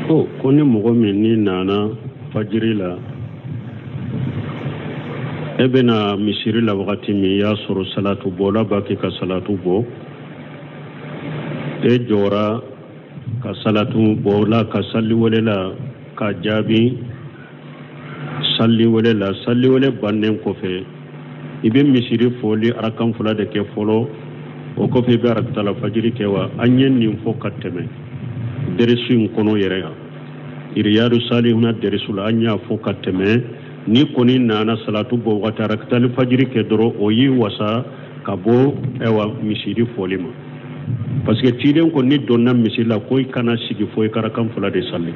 Ko ni mɔgɔ min ni nana fajiri la, e bɛna misiri la wagati min, i y'a sɔrɔ salatu bɔla b'a kɛ ka salatu bɔ, e jɔra ka salatu bɔla ka sali wele la ka jaabi sali wele la. Sali wele bannen kɔfɛ, i bɛ misiri fɔli arakan fila de kɛ fɔlɔ, o kɔfɛ i bɛ arakatala fajiri kɛ wa? An ye nin fɔ ka tɛmɛ dɛrisu in kɔnɔ yɛrɛ yan, Iriyadu Salihuna dɛrisu la, an y'a fɔ ka tɛmɛ. N'i kɔni nana salatu bɔ wagati, arakatali fajiri kɛ dɔrɔn, o y'i wasa ka bɔ ayiwa misiri fɔli ma, parce que ciden ko n'i donna misiri la ko i kana sigi fo i ka arakan fila de sali.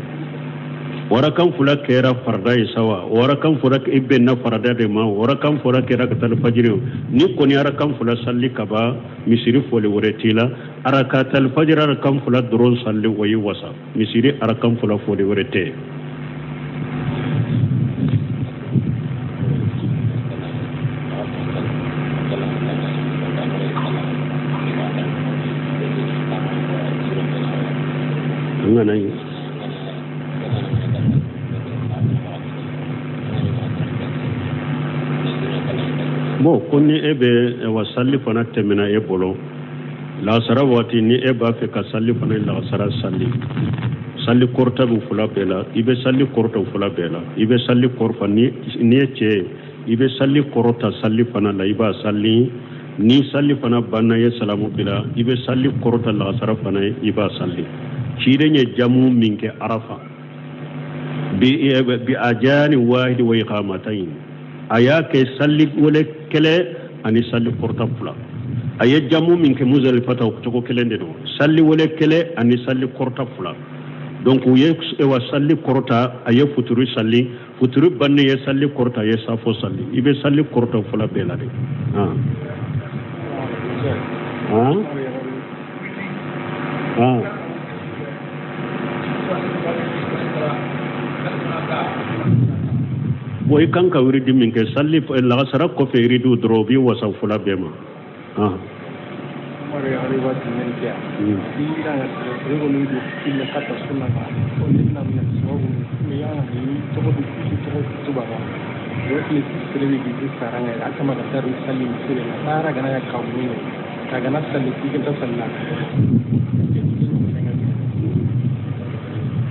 O arakan fila kɛra farida ye sa wa, o arakan fila i bɛnna farida de ma, o arakan fila kɛra arakatali fajiri ye. N'i kɔni arakan fila sali ka ban, misiri fɔli wɛrɛ t'i la. Arakatali fajiri arakan fila dɔrɔn sali, o y'i wasa, misiri arakan fila fɔli wɛrɛ tɛ yen. An kana ye. Bon, ko ni e bɛ wa sali fana tɛmɛna e bolo lagasara waati, ni e b'a fɛ ka sali fana lagasara sali, sali kɔrɔta bɛ fila bɛɛ la, i bɛ sali kɔrɔta fila bɛɛ la. I bɛ sali kɔrɔta, ni n'i ye cɛ ye, i bɛ sali kɔrɔta sali fana la, i b'a sali. Ni sali fana banna, ye salamu bila, i bɛ sali kɔrɔta lagasara fana ye, i b'a sali. Ciden ye jamu min kɛ Arafa bi ajani wahidi wa iqamatayn, a y'a kɛ sali wele kelen ani sali kɔrɔta fila. A ye jamu min kɛ Muzalifata, o cogo kelen de don, sali wele kelen ani sali kɔrɔta fila. Donc u ye wa sali kɔrɔta, a ye futuri sali, futuri bannen ye sali kɔrɔta, a ye safo sali. I bɛ sali kɔrɔta fila bɛɛ la de. Han han han. Bon, i kan ka wiridi min kɛ sali lagasara kɔfɛ, wiridiw dɔrɔn, o b'i wasa fila bɛɛ ma. Han.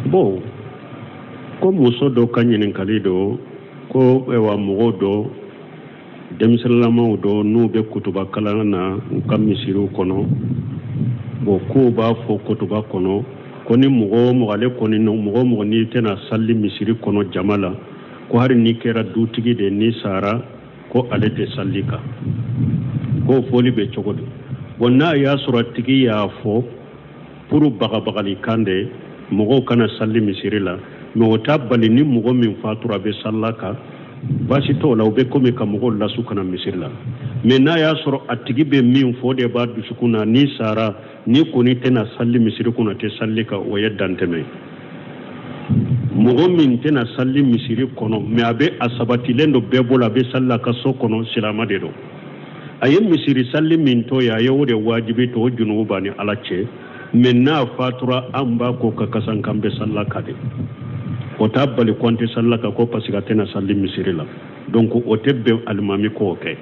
Bon, ko muso dɔ ka ɲininkali don ko ayiwa, mɔgɔw dɔ, denmisɛnninlamaw dɔ, n'u bɛ kutuba kalan na u ka misiriw kɔnɔ, bon, k'u b'a fɔ kutuba kɔnɔ ko ni mɔgɔ o mɔgɔ, ale kɔni, mɔgɔ o mɔgɔ n'i tɛna sali misiri kɔnɔ jama la, ko hali n'i kɛra dutigi de, n'i sara, ko ale tɛ sali kan. K'o fɔli bɛ cogo di? Bon, n'a y'a sɔrɔ a tigi y'a fɔ pour bagabagali kan de, mɔgɔw kana sali misiri la, mais o t'a bali ni mɔgɔ min fatura, a bɛ salila kan, baasi t'o la. O bɛ komi ka mɔgɔw lasu ka na misiri la. Mais n'a y'a sɔrɔ a tigi bɛ min fɔ, o de b'a dusukun na, n'i sara, n'i kɔni tɛna sali misiri kɔnɔ, tɛ sali kan, o ye dantɛmɛ ye. Mɔgɔ min tɛna sali misiri kɔnɔ, mais a bɛ a sabatilen don bɛɛ bolo, a bɛ sali a ka so kɔnɔ, silama de don. A ye misiri sali min to yen, a ye o de wajibi to, o junubu b'a ni Ala cɛ. Mais n'a fatura, an b'a ko ka kasan k'an bɛ salila kan de. O t'a bali ko an tɛ salila kan ko parce que a tɛna sali misiri la. Donc o tɛ bɛn alimami k'o kɛ.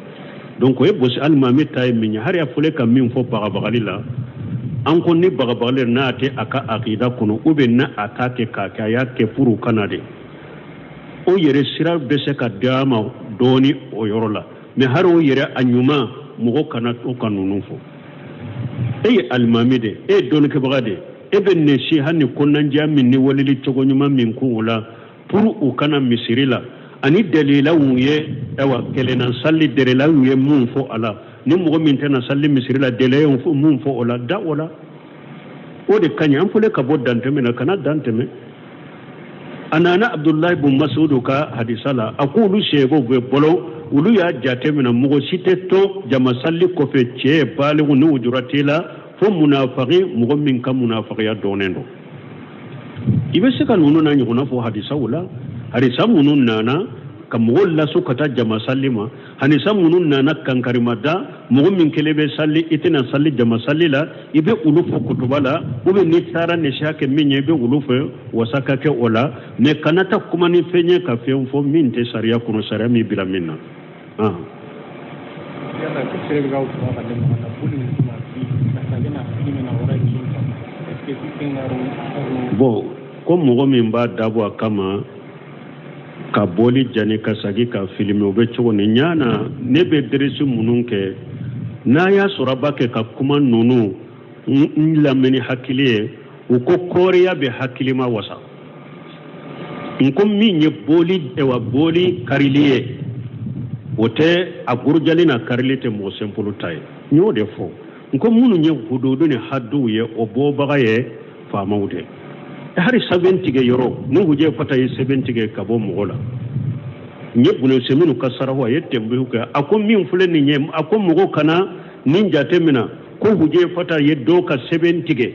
Donc o ye bosi alimami ta ye min ye, hali a fɔlen ka min fɔ bagabagali la, an ko ni bagabagali n'a tɛ a ka akida kɔnɔ, ou bien n'a a t'a kɛ k'a kɛ, a y'a kɛ pour kana de, o yɛrɛ sira bɛ se ka d'a ma dɔɔni o yɔrɔ la. Mais hali o yɛrɛ, a ɲuman, mɔgɔ kana to ka ninnu fɔ. E ye alimami de, e ye dɔnnikɛbaga de, e bɛ nasiha ni kɔnɔnajɛya min ni waleli cogo ɲuman min k'o la pour u kana misiri la, ani dalilaw ye, ayiwa, kelenna sali dalilaw ye mun fɔ a la, ni mɔgɔ min tɛna sali misiri la, dalila ye mun fɔ o la, da o la, o de ka ɲi. An fɔlen ka bɔ dantɛmɛ na, kana dantɛmɛ. A nana Abudulayi bun Masudu ka hadisa la, a ko olu seebaw bɛ bolo, olu y'a jate minɛ mɔgɔ si tɛ to jama sali kɔfɛ, cɛ baliku, ni ujura t'i la, fo munafaki, mɔgɔ min ka munafakiya dɔnnen don. I bɛ se ka ninnu n'a ɲɔgɔnna fɔ hadisaw la, hadisa minnu nana. Ka mɔgɔw lasu ka taa jama sali ma. Hanisa minnu nana kankarima da, mɔgɔ min kelen bɛ sali, i tɛna sali jama sali la, i bɛ olu fɔ kutuba la, ou bien n'i taara nasiha kɛ min ye, i bɛ olu fɔ, wasa ka kɛ o la. Mais kana taa kuma ni fɛn ye ka fɛn fɔ min tɛ sariya kɔnɔ, sariya min bila min na. Bon, ko mɔgɔ min b'a dabɔ a kama ka bɔli jani ka sagi ka filime, o bɛ cogo ni ɲana. Ne bɛ deresi minnu kɛ, n'a y'a sɔrɔ a b'a kɛ ka kuma ninnu n lamɛn ni hakili ye, u ko kɔɔriya bɛ hakilima wasa. N ko min ye bɔli, ewa, bɔli karili ye, o tɛ a gorojali n'a karili tɛ mɔgɔ simple ta ye. N y'o de fɔ. N ko minnu ye hududu ni haduw ye, o bɔbaga ye faamaw de. Hari sɛbɛn tigɛ yɔrɔ ni hujɛ fata ye sɛbɛn tigɛ ka bɔ mɔgɔ la, n ye bunu sɛminu ka sarahu, a ye tɛnbuhu kɛ, a ko min filɛ nin ye, a ko mɔgɔ kana nin jate mina ko hujɛ fata ye dɔw ka sɛbɛn tigɛ,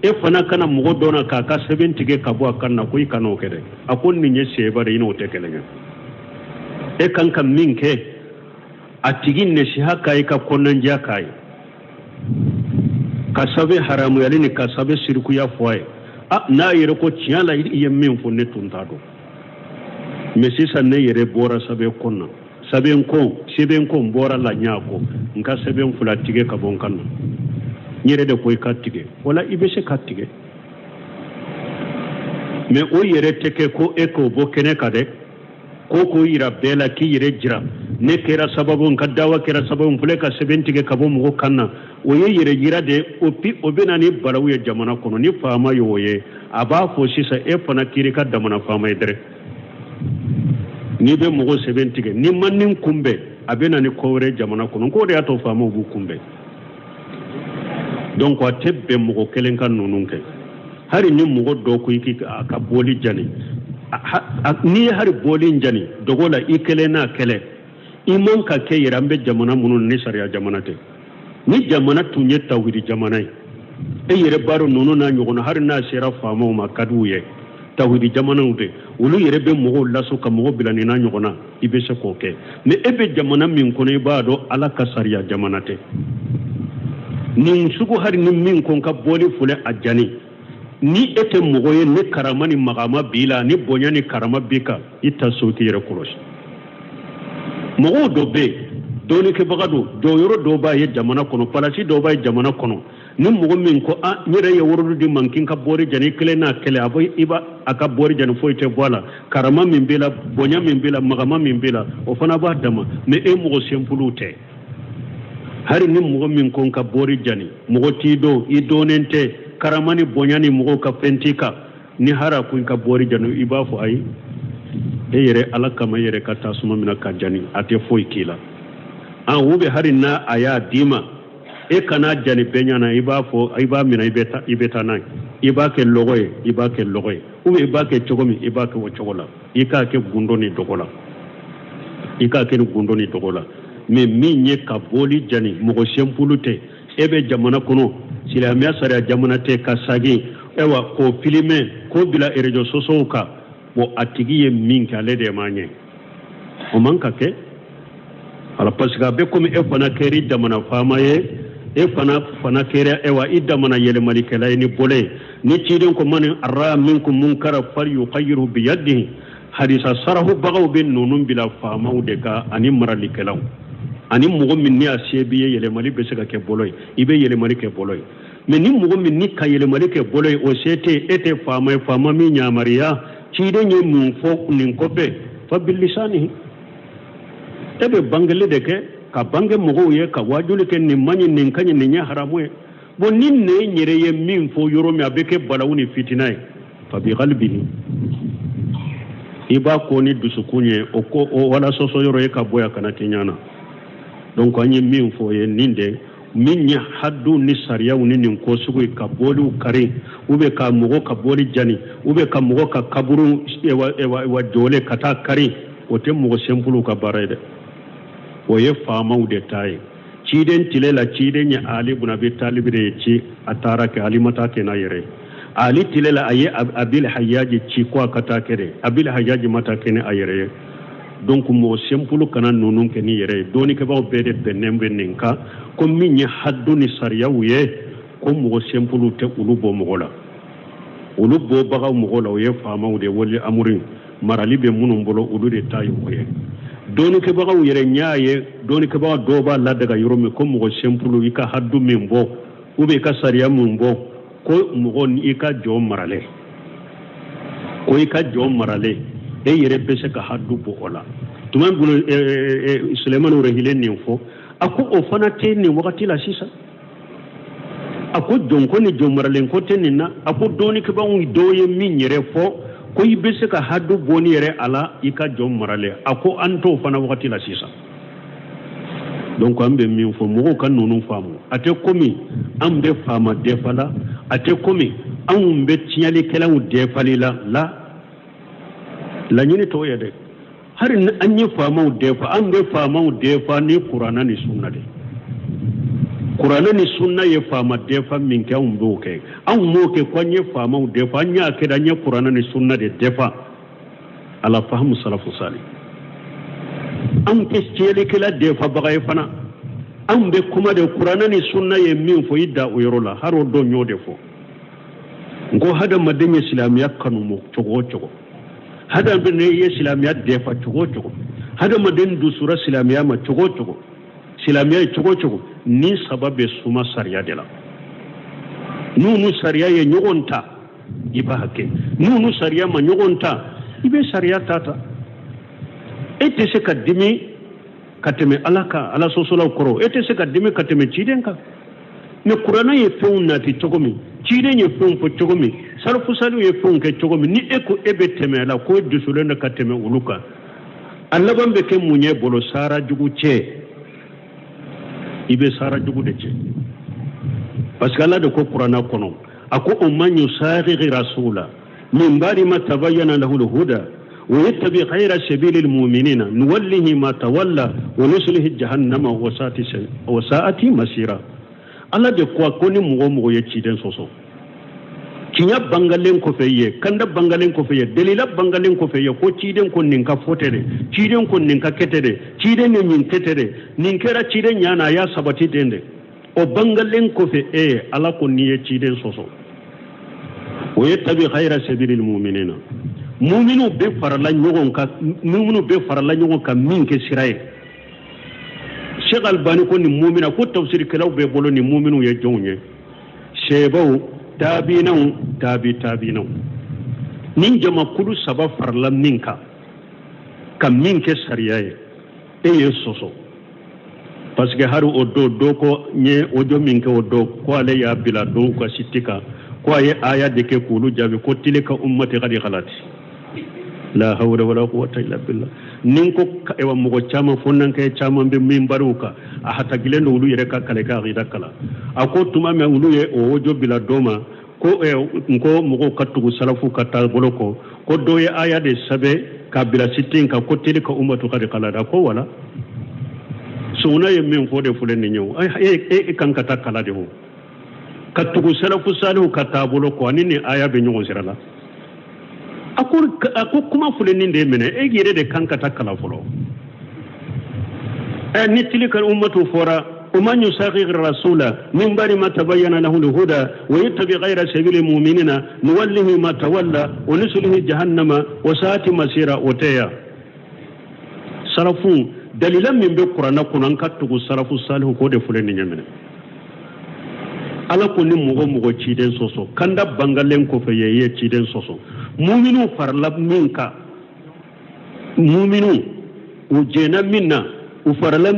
e fana kana mɔgɔ dɔ na k'a ka sɛbɛn tigɛ ka bɔ a kan na, ko i kana o kɛ dɛ. A ko nin ye sɛba de ye, n'o tɛ kelen ye. E kan ka min kɛ, a tigi nasiha k'a ye, ka kɔnɔnandiya k'a ye, ka sɛbɛn haramuyali ni ka sɛbɛn sirikuya fɔ a ye. A n'a yɛrɛ ko tiɲɛ la, i ye min fɔ, ne tun t'a dɔn, mais sisan ne yɛrɛ bɔra sɛbɛn kɔn na, sɛbɛn kɔn, sɛbɛn kɔn bɔra la, n y'a kɔ n ka sɛbɛn fila tigɛ ka bɔ n kan na, n yɛrɛ de ko i ka tigɛ. Wala i bɛ se ka tigɛ, mais o yɛrɛ tɛ kɛ ko e k'o bɔ kɛnɛ kan dɛ, ko k'o yira bɛɛ la, k'i yɛrɛ jira, ne kɛra sababu, n ka dawa kɛra sababu, n filɛ ka sɛbɛn tigɛ ka bɔ mɔgɔ kan na. O ye yɛrɛ yira de. O pi o bɛ na ni balawu ye jamana kɔnɔ. Ni faama y'o ye, a b'a fɔ sisan e fana kiri ka damana faama ye dɛrɛ. N'i bɛ mɔgɔ sɛbɛn tigɛ, n'i ma nin kunbɛn, a bɛ na ni ko wɛrɛ jamana kɔnɔ. K'o de y'a to faamaw b'u kunbɛn. Donc a tɛ bɛn mɔgɔ kelen ka ninnu kɛ. Hari ni mɔgɔ dɔ ko i k'i a ka bɔli jani, n'i ye hari bɔli jani dogo la, i kelen n'a kɛlɛ, i man ka kɛ yɛrɛ. An bɛ jamana minnu ni sariya jamana tɛ, ni jamana tun ye tawhidi jamana ye, e yɛrɛ b'a dɔn ninnu n'a ɲɔgɔnna, hari n'a sera faamaw ma, ka d'u ye. Tawhidi jamanaw de, olu yɛrɛ bɛ mɔgɔw laso ka mɔgɔw bila nin n'a ɲɔgɔnna, i bɛ se k'o kɛ. Mais e bɛ jamana min kɔnɔ, i b'a dɔn ala ka sariya jamana tɛ. Nin sugu, hari ni min ko n ka bɔli filɛ a jani, ni e tɛ mɔgɔ ye ni karama ni magama b'i la, ni bonya ni karama b'i kan, i ta so k'i yɛrɛ kɔlɔsi. Mɔgɔw dɔ bɛ yen, dɔnnikɛbaga don, jɔyɔrɔ dɔw b'a ye jamana kɔnɔ, palasi dɔw b'a ye jamana kɔnɔ. Ni mɔgɔ min ko a n yɛrɛ ye worodu di ma k'i ka bɔri jani, i kelen n'a kɛlɛ, a bɛ i b'a a ka bɔri jani, foyi tɛ bɔ a la. Karama min b'i la, bonya min b'i la, magama min b'i la, o fana b'a dama. Mais e mɔgɔ simple tɛ. Hari ni mɔgɔ min ko n ka bɔri jani, mɔgɔ t'i dɔn, i dɔnnen tɛ, karama ni bonya ni mɔgɔw ka fɛn t'i kan, ni hari a ko i ka bɔri jani, i b'a fɔ ayi, e yɛrɛ ala kama, e yɛrɛ ka tasuma minɛ ka jani, a tɛ foyi k'i la. An u bɛ hari n'a a y'a d'i ma, e kana jani bɛɛ ɲɛna, i b'a fɔ i b'a minɛ, i bɛ taa n'a ye, i b'a kɛ lɔgɔ ye, i b'a kɛ lɔgɔ ye, ou bien i b'a kɛ cogo min, i b'a kɛ o cogo la, i k'a kɛ gundo ni dogo la, i k'a kɛ ni gundo ni dogo la. Mais min ye ka bɔli jani, mɔgɔ simple tɛ, e bɛ jamana kɔnɔ, silamɛya sariya jamana tɛ, ka sagin ayiwa k'o filime k'o bila réseaux sociaux kan, bon, a tigi ye min kɛ, ale de m'a ɲɛ, o man ka kɛ. Ala, parce que a bɛ komi e fana kɛra jamana faama ye, e fana kɛra ayiwa i damana yɛlɛmalikɛla ye ni bolo ye. Ni ciden ko man ra'a minkum munkara falyughayyirhu biyadihi, hadisa sarahubagaw bɛ ninnu bila faamaw de kan ani maralikɛlaw ani mɔgɔ min ni a se b'i ye, yɛlɛmali bɛ se ka kɛ bolo ye, i bɛ yɛlɛmali kɛ bolo ye. Mais ni mɔgɔ min ni ka yɛlɛmali kɛ bolo ye, o se tɛ, e tɛ faama ye, faama min yamaruya, ciden ye mun fɔ nin kɔfɛ? Fa bilisani, e bɛ bangeli de kɛ, ka bange mɔgɔw ye, ka wajuli kɛ, nin man ɲi, nin ka ɲi, nin ye haramu ye. Bon, ni nɛn yɛrɛ ye min fɔ yɔrɔ min, a bɛ kɛ balawu ni fitina ye, fa bi qalbihi, i b'a ko ni dusukun ye, o ko o wala sɔsɔ yɔrɔ ye ka bɔ yan kana k'i ɲana. Donc an ye min fɔ ye nin de, min ye hadu ni sariyaw ni nin ko sugu ye, ka bɔliw kari, ou bien ka mɔgɔ ka bɔli jani, ou bien ka mɔgɔ ka kaburu wa jɔlen ka taa kari, o tɛ mɔgɔ simple ka baara ye dɛ, o ye faamaw de ta ye. Ciden tile la, ciden ye Ali bun Abi Talib de ye ci, a taara kɛ, Ali ma taa kɛ n'a yɛrɛ ye. Ali tile la, a ye Abil Hayaji ci ko a ka taa kɛ dɛ, Abil Hayaji ma taa kɛ ni a yɛrɛ ye. Donc mɔgɔ simple kana ninnu kɛ n'i yɛrɛ ye. Dɔnnikɛbaaw bɛɛ de bɛnnen bɛ nin kan ko min ye hadu ni sariyaw ye, ko mɔgɔ simple tɛ olu bɔ mɔgɔ la. Olu bɔbagaw mɔgɔ la, o ye faamaw de, wali amuri marali bɛ minnu bolo, olu de ta ye o ye. Dɔnnikɛbagaw yɛrɛ n y'a ye dɔnnikɛbaga dɔw b'a ladaga yɔrɔ min ko mɔgɔ simple i ka hadu min bɔ ou bien i ka sariya min bɔ, ko mɔgɔ i ka jɔn maralen, ko i ka jɔn maralen, e yɛrɛ bɛ se ka hadu bɔ o la. Tuma bolo Sulemani Rahile nin fɔ, a ko o fana tɛ nin wagati la sisan. A ko jɔnko ni jɔn maralen ko tɛ nin na. A ko dɔnnikɛbaaw dɔw ye min yɛrɛ fɔ ko i bɛ se ka hadu bɔ ni yɛrɛ a la i ka jɔn maralen, a ko an t'o fana wagati la sisan. Donc an bɛ min fɔ, mɔgɔw ka ninnu faamu. A tɛ komi an bɛ faama defa la, a tɛ komi anw bɛ tiɲɛlikɛlaw defali la. La laɲini t'o ye dɛ. Hali ni an ye faamaw defa, an bɛ faamaw defa ni kuranna ni sunna de. Kuranna ni sunna ye faama defa min kɛ, anw b'o kɛ. Anw m'o kɛ ko an ye faamaw defa, an y'a kɛ an ye kuranna ni sunna de defa ala fahamu salafu sali. Anw tɛ tiɲɛlikɛla defabaga ye fana. Anw bɛ kuma de kuranna ni sunna ye min fɔ, i da o yɔrɔ la. Hali o don n y'o de fɔ, n ko hadamaden ye silamɛya kanu cogo o cogo, hadamaden ye silamɛya defa cogo o cogo, hadamaden dusura silamɛya ma cogo o cogo, silamɛya ye cogo o cogo, ni saba bɛ suma sariya de la. N'u ni sariya ye ɲɔgɔn ta, i b'a kɛ. N'u ni sariya ma ɲɔgɔn ta, i bɛ sariya ta ta. E tɛ se ka dimi ka tɛmɛ Ala kan, Ala sɔsɔlaw kɔrɔ. E tɛ se ka dimi ka tɛmɛ ciden kan. Ni kuranɛ ye fɛnw nati cogo min, ciden ye fɛnw fɔ cogo min, salafusaliw ye fɛnw kɛ cogo min, ni e ko e bɛ tɛmɛ a la, ko e dusulen don ka tɛmɛ olu kan, a laban bɛ kɛ mun ye bolo? Sara jugu cɛ. I bɛ sara jugu de cɛ, parce que Ala de ko kuranɛ kɔnɔ, a ko o man yusaqiqi rasula min ba'di ma tabayyana lahu al-huda wa yattabi ghayra sabili al-mu'minina nuwallihi ma tawalla wa nuslihi jahannama wa sa'ati masira. Ala de ko ko ni mɔgɔ o mɔgɔ ye ciden sɔsɔ, tiɲɛ bangalen kɔfɛ ye, kanda bangalen kɔfɛ ye, delila bangalen kɔfɛ ye, ko ciden ko nin ka fɔ tɛ dɛ, ciden ko nin ka kɛ tɛ dɛ, ciden ni nin kɛ tɛ dɛ, nin kɛra ciden ɲa na, a y'a sabati den dɛ, o bangalen kɔfɛ e ye, Ala ko n'i ye ciden sɔsɔ, o ye tabi ghayra sabilil mu'minina, muminu bɛ farala ɲɔgɔn kan, muminu bɛ farala ɲɔgɔn kan min kɛ sira ye. Sheikh Albani ko nin mumina ko tafsirikɛlaw bɛɛ bolo nin muminu ye jɔnw ye? Sebaw, taabinaw, taabi taabinaw. Nin jamakulu saba farala min kan ka min kɛ sariya ye, e ye sɔsɔ. Parce que hari o don dɔ ko n ye audio min kɛ o don, ko ale y'a bila dɔw ka site kan, ko a ye aya de kɛ k'olu jaabi ko tilka ummati qad khalat la hawla wala quwwata illa billah. Ni ko ewa mɔgɔ caman fɔnankɛ caman bɛ minbariw kan, a hatagilen don olu yɛrɛ ka kale ka akida kalan. A ko tuma min olu ye o audio bila dɔ ma ko n ko mɔgɔw ka tugu salafu ka taabolo kɔ, ko dɔ ye aya de sɛbɛn k'a bila site in kan ko tilka ummatu qad khalat. A ko wala sɔngɔna ye min fɔ de filɛ nin ye o, e kan ka taa kala de o ka tugu salafu salihu ka taabolo kɔ, ani nin aya bɛ ɲɔgɔn sira la. A ko kuma filɛ nin de minɛ, e yɛrɛ de kan ka taa kalan fɔlɔ. Ni tilka ummatu fɔra, o man yusaqiqi rasula min ba'di ma tabayyana lahu al-huda wa yattabi ghayra sabili mu'minina nuwallihi ma tawalla wa nuslihi jahannama wa sa'ati masira. O tɛ ya salafu dalila min bɛ kuranɛ kɔnɔ, an ka tugu salafu salihu k'o de filɛ nin ɲɛ minɛ. Ala ko ni mɔgɔ mɔgɔ ciden sɔsɔ, kanda bangalen kɔfɛ ye, i ye ciden sɔsɔ, muminu farala min kan, muminu u jɛnna min na, u farala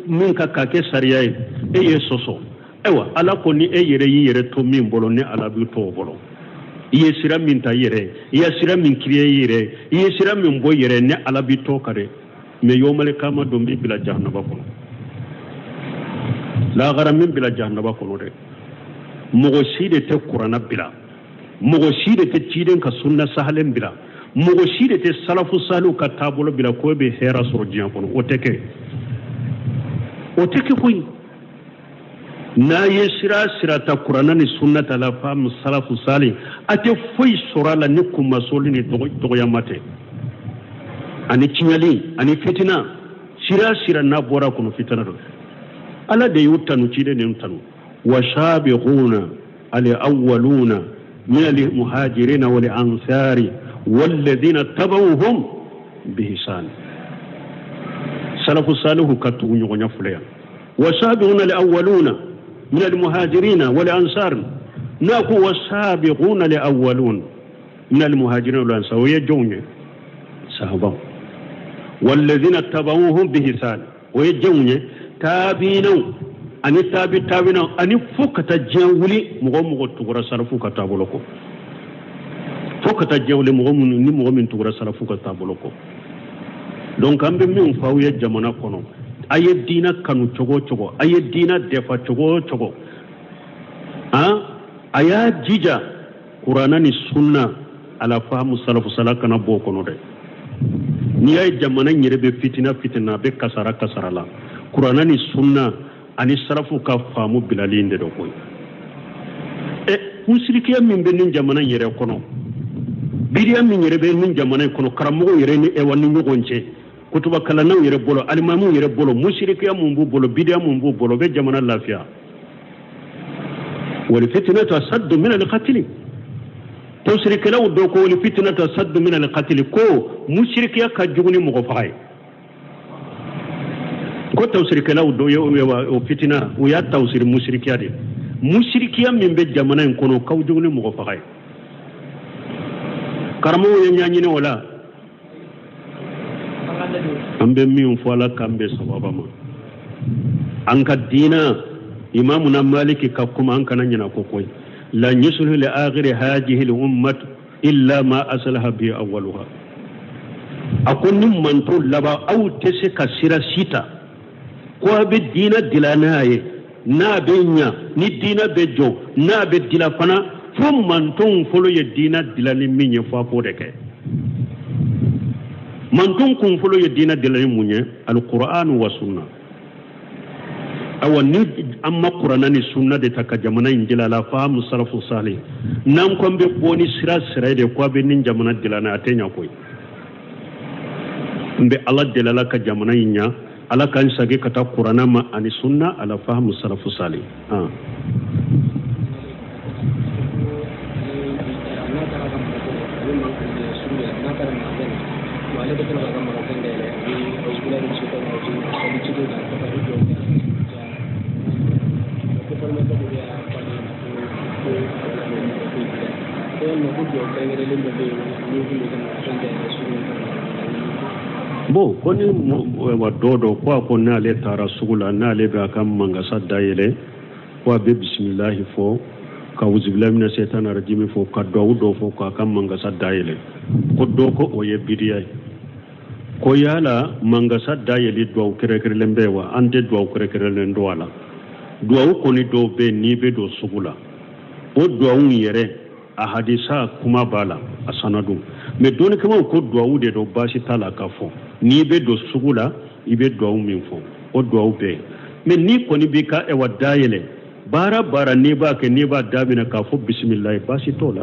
min kan k'a kɛ sariya ye, e ye sɔsɔ. Ayiwa Ala ko ni e yɛrɛ y'i yɛrɛ to min bolo, ni Ala b'i to o bolo. I ye sira min ta i yɛrɛ ye, i ye sira min créer i yɛrɛ ye, i ye sira min bɔ i yɛrɛ ye, ni Ala b'i to kan dɛ. Mais yomali kama don b'i bila jahanaba kɔnɔ, lahara min bila jahanaba kɔnɔ dɛ. Mɔgɔ si de tɛ kuranna bila, mɔgɔ si de tɛ ciden ka sunna sahalen bila, mɔgɔ si de tɛ salafu saliw ka taabolo bila ko e bɛ hɛrɛ sɔrɔ diɲɛ kɔnɔ. O tɛ kɛ, o tɛ kɛ koyi. N'a ye sira sira ta kuranna ni sunna ta la faamu salafu sali, a tɛ foyi sɔrɔ a la ni kunmasoli ni dɔgɔyama tɛ. Ani tiɲɛli ani fitina, sira sira n'a bɔra kɔnɔ fitina don. Ala de y'u tanu, ciden de y'u tanu. Wasabiquna al awwaluna min al muhajirina wal ansari walladhina tabauhum bihisan. Salafu salihu ka tugu ɲɔgɔnya filɛ yan. Wasabiquna al awwaluna min al muhajirina wal ansar, n'a ko wasabiquna al awwalun min al muhajirina wal ansar, o ye jɔnw ye? Sahabaw. Walladhina tabauhum bihisan, o ye jɔnw ye? Tabiinaw ani tabi tabiinaw, ani fo ka taa diɲɛ wuli mɔgɔ o mɔgɔ tugura salafu ka taabolo kɔ, fo ka taa diɲɛ wuli mɔgɔ minnu ni mɔgɔ min tugura salafu ka taabolo kɔ. Donc an bɛ min fɔ aw ye jamana kɔnɔ, a ye diinɛ kanu cogo o cogo, a ye diinɛ dɛfa cogo o cogo, han, a y'a jija kuranna ni sunna ala fahamu salafu sala kana bɔ o kɔnɔ dɛ. N'i y'a ye jamana in yɛrɛ bɛ fitina fitina, a bɛ kasara kasara la, kuranna ni sunna ani salafu ka faamu bilali in de don koyi. Ɛ, musirikiya min bɛ nin jamana in yɛrɛ kɔnɔ, bidiya min yɛrɛ bɛ nin jamana in kɔnɔ, karamɔgɔw yɛrɛ ni ɛwa ni ɲɔgɔn cɛ, kutuba kalannaw yɛrɛ bolo, alimamuw yɛrɛ bolo, musirikiya mun b'u bolo, bidiya mun b'u bolo, o bɛ jamana lafiya. Wal fitnatu asaddu min al-qatl. Tafsirikɛlaw dɔ ko wal fitnatu asaddu min al-qatl, ko musirikiya ka jugu ni mɔgɔ faga ye. Ko tafsirikɛlaw dɔ ye o fitina, u y'a tafsiri musirikiya de. Musirikiya min bɛ jamana in kɔnɔ ka jugu ni mɔgɔ faga ye. Karamɔgɔw ye ɲɛɲini o la. An bɛ min fɔ, Ala k'an bɛn sababa ma. An ka diina, Imamuna Maliki ka kuma, an kana ɲinɛ ko koyi. Lan yuslihu li akhiri hadihi al ummat illa ma aslaha bi awwaluha. A ko ni manto laban, aw tɛ se ka sira si ta ko a bɛ diina dila n'a ye, n'a bɛ ɲa, ni diina bɛ jɔ, n'a bɛ dila fana, fo mantonw fɔlɔ ye diina dila ni min ye, fo a k'o de kɛ. Manton kun fɔlɔ ye diina dila ni mun ye? Alquran wa sunna. Awa, ni an ma kuranna ni sunna de ta ka jamana in dila la fahamu salafu salih, n'an ko an bɛ bɔ ni sira sira de ko a bɛ nin jamana dila n'a, a tɛ ɲa koyi. N bɛ Ala deli, Ala ka jamana in ɲa, Ala k'an segin ka taa kuranna ma ani sunna ala fahamu salafu salih. Ah. Bon, ko ni wa dɔ dɔ ko a ko n'ale taara sugu la, n'ale bɛ a ka mangasa dayɛlɛ, ko a bɛ bisimilahi fɔ, ka wuzubilahi mina sɛtana rajimi fɔ, ka duwawu dɔ fɔ k'a ka mangasa dayɛlɛ. Ko dɔ ko o ye bidiya ye. Ko yala mangasa dayɛlɛ duwawu kɛrɛnkɛrɛnlen bɛ wa? An tɛ duwawu kɛrɛnkɛrɛnlen dɔn a la. Duwawu kɔni dɔw bɛ yen n'i bɛ don sugu la, o duwawu yɛrɛ a hadisa kuma b'a la, a sanadu. Mais dɔnnikɛlaw ko duwawu de don, baasi t'a la k'a fɔ n'i bɛ don sugu la i bɛ duwawu min fɔ, o duwawu bɛ yen. Mais n'i kɔni b'i ka ɛwa dayɛlɛ, baara baara n'i b'a kɛ, n'i b'a daminɛ k'a fɔ bisimilayi, baasi t'o la.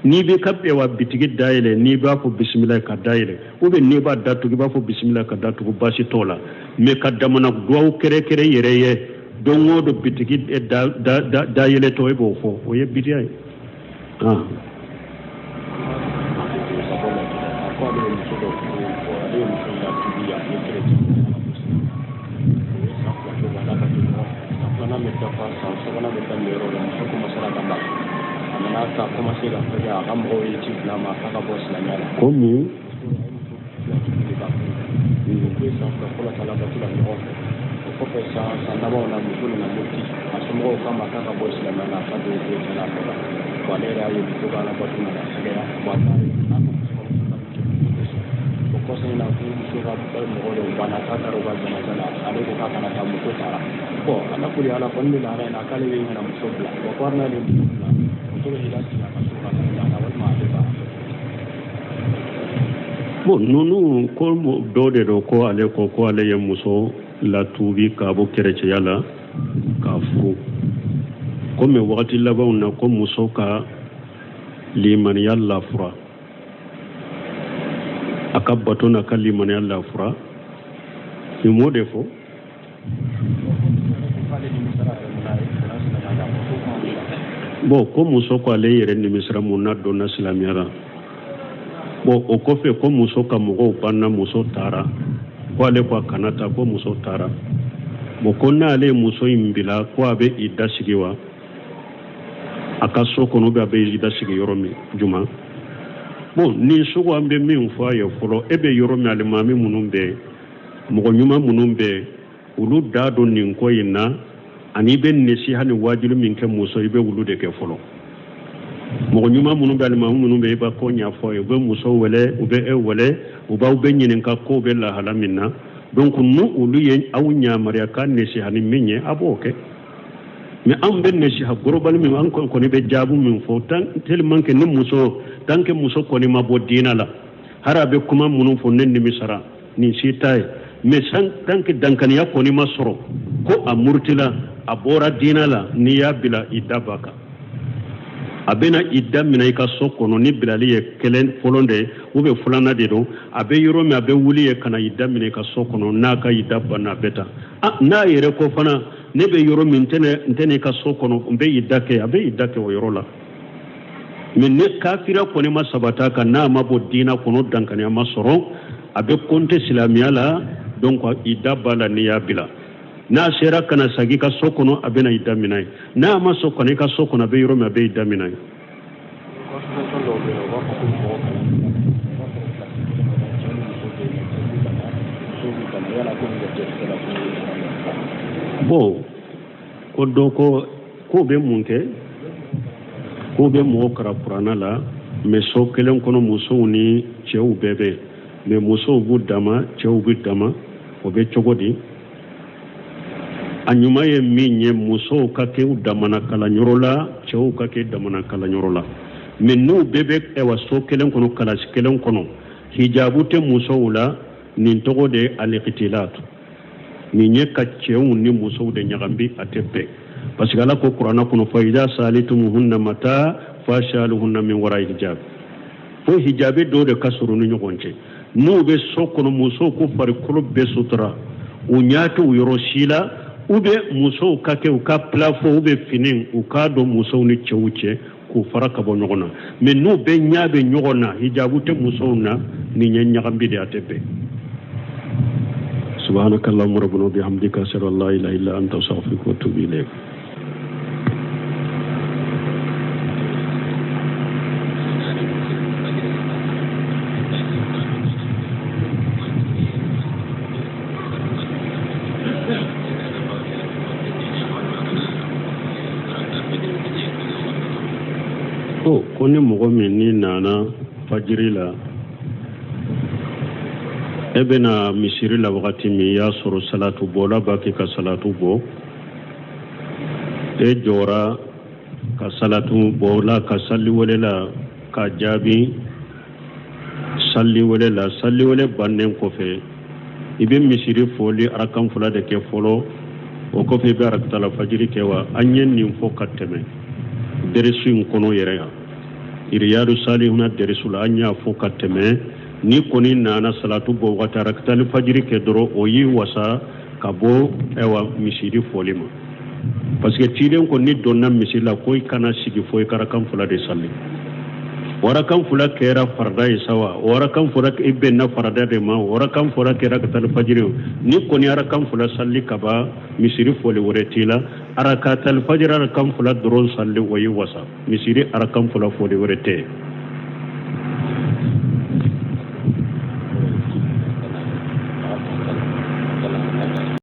N'i b'i ka ɛwa bitigi dayɛlɛ, n'i b'a fɔ bisimilayi ka dayɛlɛ, ou bien n'i b'a datugu i b'a fɔ bisimilayi ka datugu, baasi t'o la. Mais ka damana duwawu kɛrɛkɛrɛ yɛrɛ ye don o don bitigi dayɛlɛtɔ e b'o fɔ, o ye bidiya ye. Ah. Ko mun? O kɔfɛ, san labanw na, muso nana muruti a somɔgɔw k'a ma k'a ka bɔ silamɛya la, ka don chrétien la. A fɛ bon, ale yɛrɛ y'a ye muso ka alabato nana sɛgɛya. Bon, a taara a ka muso ka muso ka o kɔsɔn in na, ko muso ka mɔgɔ dɔw banna k'a taara u ka janaja la. Ale ko k'a kana taa, muso taara. Bon, ala kuli ala kɔni bɛ lahala in na k'ale bɛ ɲɛna muso bila. Bon, ko hali n'ale ye muso bila, muso bɛ hila sigi a ka so ka taa la, walima ale b'a. Bon, ninnu ko dɔ de don ko ale ko ko ale ye muso latuubi k'a bɔ kerecɛya la k'a furu. Komi wagati labanw na ko muso ka limaniya lafura. A ka bato n'a ka limaniya lafura. Nin m'o de fɔ. Bon, ko muso ko ale yɛrɛ nimisira mun na donna silamɛya la. Bon, o kɔfɛ ko muso ka mɔgɔw banna, muso taara, ko ale ko a kana taa, ko muso taara. Bon, ko n'ale ye muso in bila, ko a bɛ i da sigi wa a ka so kɔnɔ, bɛ a bɛ i da sigi yɔrɔ min juma? Bon, nin sugu an bɛ min fɔ a ye fɔlɔ, e bɛ yɔrɔ min, alimami minnu bɛ, mɔgɔ ɲuman minnu bɛ, olu da don nin ko in na, ani i bɛ nesiha ni waajuli min kɛ muso, i bɛ olu de kɛ fɔlɔ. Mɔgɔ ɲuman minnu bɛ, alimami minnu bɛ, i b'a ko ɲɛfɔ ye, u bɛ muso wele, u bɛ e wele, u b'aw bɛ ɲininka kow bɛ lahala min na. Donc n'u olu ye aw yamaruya ka nesiha ni min ye, a b'o kɛ. Mais anw bɛ nesiha global min, an kɔni bɛ jaabu min fɔ, tellement que ni muso, tant que muso kɔni ma bɔ diina la, hari a bɛ kuma minnu fɔ, ne nimisara, nin si t'a ye. Mais tant que dankaniya kɔni ma sɔrɔ ko a murutila, a bɔra diina la, n'i y'a bila, i da b'a kan. A bɛna i da minɛ i ka so kɔnɔ ni bilali ye kelen fɔlɔ de ye ou bien filanan de don. A bɛ yɔrɔ min, a bɛ wuli ye ka na i da minɛ i ka so kɔnɔ. N'a ka i da banna, a bɛ taa. N'a yɛrɛ ko fana, ne bɛ yɔrɔ min, n tɛ n'i ka so kɔnɔ, n bɛ i da kɛ, a bɛ i da kɛ o yɔrɔ la. Mais ni kafira kɔni ma sabata kan, n'a ma bɔ diina kɔnɔ, dankaniya ma sɔrɔ, a bɛ kɔnte silamɛya la. Donc i da b'a la n'i y'a bila. N'a sera ka na sagi i ka so kɔnɔ, a bɛna i da minɛ ye. N'a ma sɔn ka na i ka so kɔnɔ, a bɛ yɔrɔ min, a bɛ i da minɛ ye. Bon, ko dɔ ko k'o bɛ mun kɛ, k'o bɛ mɔgɔ karan kuranna la, mais so kelen kɔnɔ, musow ni cɛw bɛɛ bɛ, mais musow b'u dama, cɛw b'u dama, o bɛ cogo di? A ɲuman ye min ye, musow ka kɛ u damana kalanyɔrɔ la, cɛw ka kɛ damana kalanyɔrɔ la. Mais n'u bɛɛ bɛ ɛwa so kelen kɔnɔ, kalasi kelen kɔnɔ, hijabu tɛ musow la, nin tɔgɔ de ye alikitilat. Nin ye ka cɛw ni musow de ɲagambi, a tɛ bɛn, parce que Ala ko kuranna kɔnɔ: fa ida salitumuhunna mata fasaluhunna min wara hijab. Fo hijabi dɔw de ka sɔrɔ ni ɲɔgɔn cɛ. N'u bɛ so kɔnɔ, musow ko farikolo bɛɛ sutura, u ɲɛ tɛ u yɔrɔ si la, u bɛ musow ka kɛ u ka plafond u bɛ fini u k'a dɔn musow ni cɛw cɛ, k'u fara ka bɔ ɲɔgɔn na. Mais n'u bɛɛ ɲɛ bɛ ɲɔgɔn na, hijabu tɛ musow na, nin ye ɲagambi de, a tɛ bɛn. Subhanaka allahumma rabbana wa bihamdika, ashhadu an la ilaha illa anta, astaghfiruka wa atubu ilayk. Ko ni mɔgɔ min ni nana fajiri la, e bɛna misiri la wagati min, i y'a sɔrɔ salatu bɔla b'a kɛ ka salatu bɔ, e jɔra ka salatu bɔla ka sali wele la ka jaabi sali wele la. Sali wele bannen kɔfɛ, i bɛ misiri fɔli arakan fila de kɛ fɔlɔ, o kɔfɛ i bɛ arakatala fajiri kɛ wa? An ye nin fɔ ka tɛmɛ dɛrisu in kɔnɔ yɛrɛ yan, Iriyadu Salihuna dɛrisu la, an y'a fɔ ka tɛmɛ. Ni kɔni nana salatu bɔ wagati, arakatali fajiri kɛ dɔrɔn, o y'i wasa ka bɔ ɛwa misiri fɔli ma, parce que ciden ko ni donna misiri la, ko i kana sigi fo i ka arakan fila de sali. O arakan fila kɛra farida ye sa wa, o arakan fila i bɛnna farida de ma, o arakan fila kɛra arakatali fajiri. Ni kɔni arakan fila sali ka ban, misiri fɔli wɛrɛ t'i la. Arakatali fajiri arakan fila dɔrɔn sali, o y'i wasa, misiri arakan fila fɔli wɛrɛ tɛ.